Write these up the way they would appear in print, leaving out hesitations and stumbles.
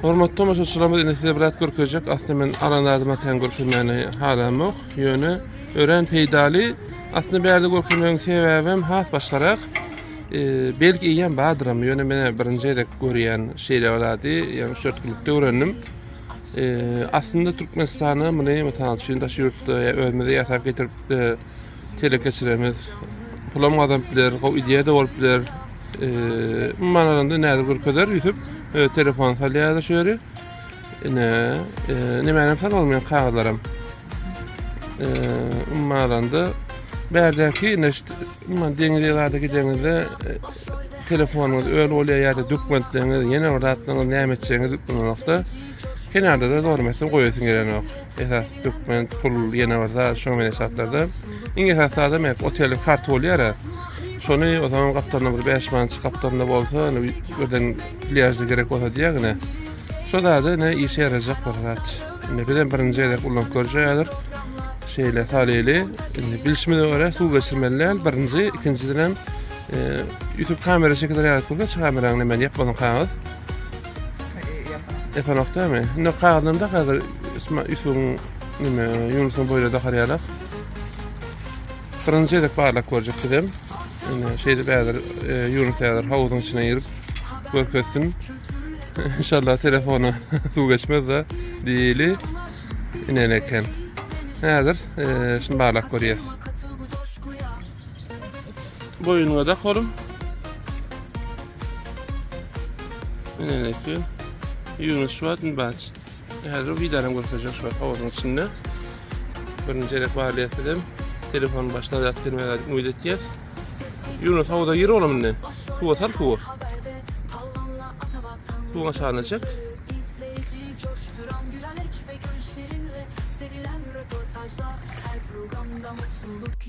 Hormatly tomaşaçylarymyz indi size bir zat görkezjek. Aslynda men alan zadyma kän görkezmäni halamok. Ýöne örän peýdaly. Aslynda bärde görkezmegiň sebäbem has başgarak. Belki eýýäm bardyram, ýöne men birinji gezek görýän şeýle bir zady, ýagny üç-dört günlükde öwrendim. Aslynda Türkmenistana muny mysal üçin daşary ýurtda ýa özümizde ýasap getirip telekeçilerimiz pulam gazanyp biler, gowy ideýa-da bolup biler. Umuman alanda nädip görkezer Ýusup telefon salýar şu ýeri. Ine, nemänem salmaly kagyzlaram. Umuman alanda bärdäki ine umuman deňize zada gideňizde telefonyňyz öl bolýar ýa-da dokumentleriňiz, ýene bir zatlaryňyz näme etjegiňiz bilenokda. Kenarda-da dogry meselem goýasyň gelenok. Esas dokument, pul, ýene bir zat, şoňa meňzeş zatlarda. Iň esasy zadam hep oteliň karty bolýar-a. Şony o zaman gapdalynda bir 5 manatçyk gapdalynda bolsa, ýöne birden plýažda gerek bolsa diýýär ine. Şo zady ine işe ýarajak bir zat. Indi bizem birinji gezek ulanyp görjek häzir. Şeýle salyly. Indi bilşimize görä suw geçirmeli däl. Birinji, ikinjiden hem Ýusup kamera çekiler ýaly etip, kameraň näme ýapmadyň kagyz. Ýapanok dämi? Indi kagyzdan da häzir Ýusubyň nime Ýunusyň boýuna dakar ýalak. Birinji gezek barlap görjek bizem. Indi şeýdip häzir e, Ýunus häzir howuzyň içine girip görkezsin. İnşallah telefona suw geçmez de diýeli. Inen eken. Häzir e, şunu barlap görýäs. Boýnuňa dak oğlum. Inen eken. Ýunus şu wagt baç. Häzir wideony görkezjek şu wagt howuzyň içinde. Birinji gezek barlaýas bizem. Telefonyň başyna zat gelmez diýip umyt etýäs. Ýunus howuza gir oğlum indi. Suwa sal suwa. Suwuň aşagyna çek.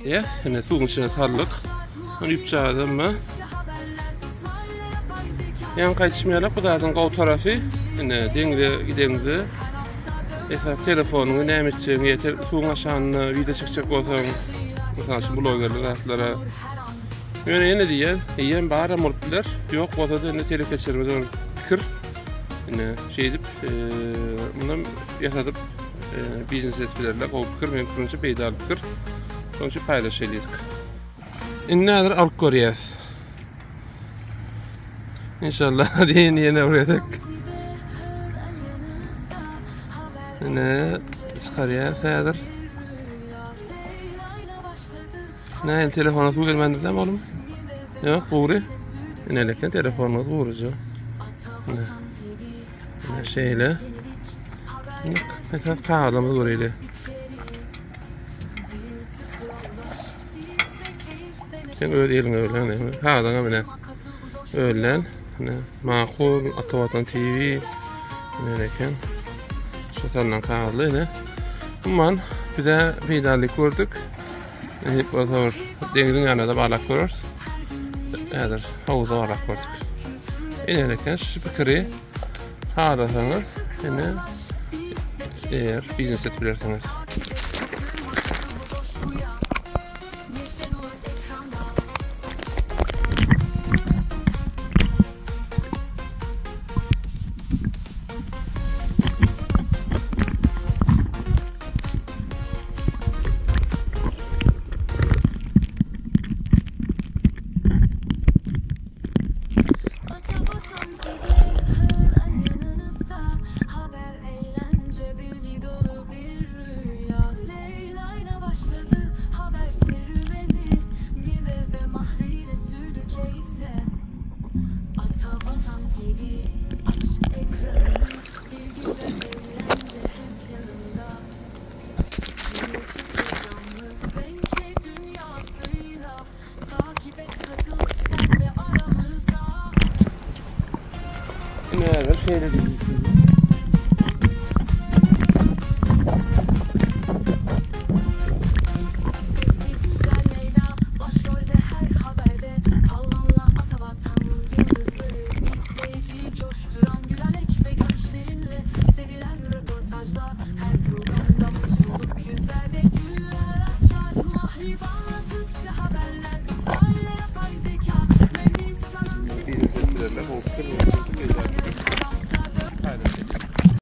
Ýa, indi suwuň içine saldyk. Ony ýüpjagazam bar. Ýaňky aýdyşym ýaly bu zadyň gowy tarapy, indi deňze gideňde esas telefonyňy näme etjegiňi ýeter suwuň aşagynda wideo çekjek bolsaň, mysal üçin blogerlik zatlara. Ýöne ýene diýýän, eýýäm baram bolup biler. Ýok bolsa-da indi telekeçilerimiz ol pikir. Indi şeýdip, mundan ýasadyp biznes edip bilerler. Gowy pikir, meniň pikirimçe peýdaly pikir. Şonuň üçin paýlaşaýlyk. Indi häzir alyp görýäs. İnşallah diýen ýene bir gezek. Ine çykarýas häzir. Nähili telefona suw gelmändir dämi oglum? Ýok, gury. Ine leken telefonumyz guryja. Ine. Ine şeýle. Esas kagyzlarymyzy göreýli. Sen öz eliňe ölen, kagyzyňa bile. Ölen, ine Makul, Ata Watan TV. Ine eken. Şu salnan kagyzly ine. Umuman bize peýdaly gördük. Hep bolsa bir deňziň ýanynda balak göreris. Häzir howuzda balak gördük. Ine eken şu pikiri halasaňyz ine eğer biznes edip bilersiňiz. Näler şeýle diýip.